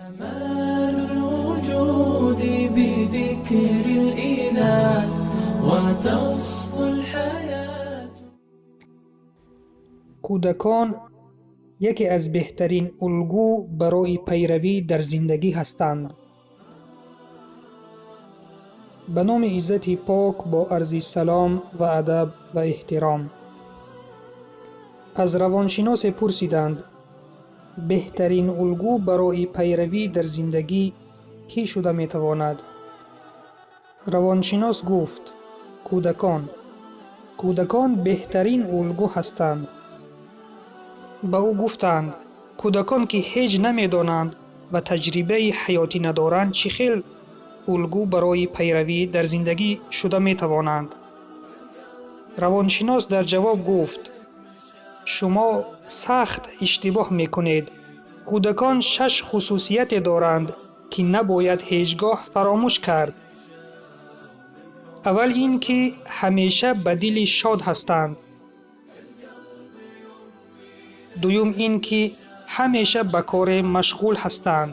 كمال الوجود بذكر الإله وتصفو الحياة. Кӯдакон яке аз беҳтарин улгӯ барои пайравӣ дар зиндагӣ ҳастанд. Ба номи Иззати Пок бо арзи салом ва адаб ва эҳтиром. Аз равоншиносе пурсиданд: беҳтарин улгӯ барои пайравӣ дар зиндагӣ кӣ шуда метавонад? Равоншинос гуфт: кӯдакон. Кӯдакон беҳтарин улгӯ ҳастанд. Ба ӯ гуфтанд: кӯдакон ки ҳеҷ намедонанд ва таҷрибаи ҳаётӣ надоранд, чӣ хел улгӯ барои пайравӣ дар зиндагӣ шуда метавонанд? Равоншинос дар ҷавоб гуфт: шумо сахт иштибоҳ мекунед. Кӯдакон шаш хусусияте доранд, ки набояд ҳеҷ гоҳ фаромӯш кард. Аввал ин ки ҳамеша ба дили шод ҳастанд. Дуюм ин ки ҳамеша ба коре машғул ҳастанд.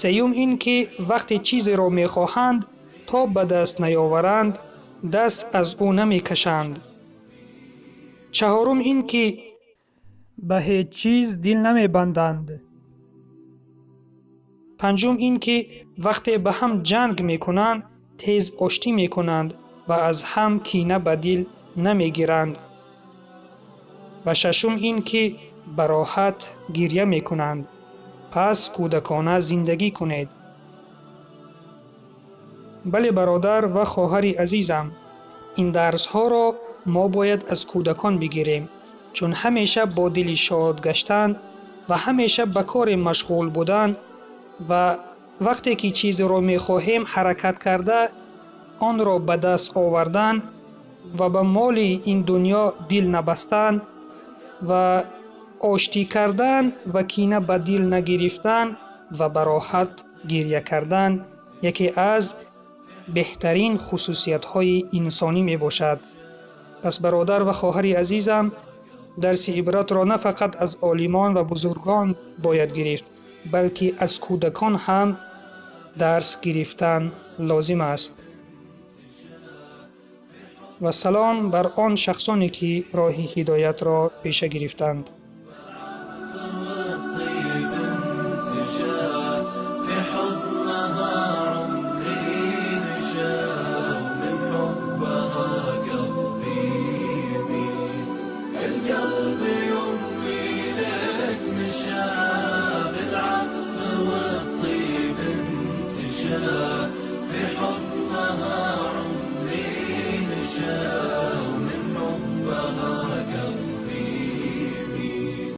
Сеюм ин ки вақте чизеро мехоҳанд, то ба даст наёваранд, даст аз ӯ намекашанд. Чаҳорум ин ки ба ҳеҷ чиз дил намебанданд. Панҷум ин ки вақте ба ҳам ҷанг мекунанд, тез оштӣ мекунанд ва аз ҳам кина ба дил намегиранд. Ва шашум ин ки ба роҳат гиря мекунанд. Пас кӯдакона зиндагӣ кунед. Бале, бародар ва хоҳари азизам, ин дарсҳоро мо бояд аз кӯдакон бигирем, чун ҳамеша бо дили шод гаштан ва ҳамеша ба коре машғул будан ва вақте ки чизеро мехоҳем ҳаракат карда, онро ба даст овардан ва ба моли ин дунё дил набастан ва оштӣ кардан ва кина ба дил нагирифтан ва ба роҳат гиря кардан яке аз беҳтарин хусусиятҳои инсонӣ мебошад. Пас бародар ва хоҳари азизам, дарси ибратро на фақат аз олимон ва бузургон бояд гирифт, балки аз кӯдакон ҳам дарс гирифтан лозим аст. Ва салом бар он шахсоне ки роҳи ҳидоятро пеша гирифтанд.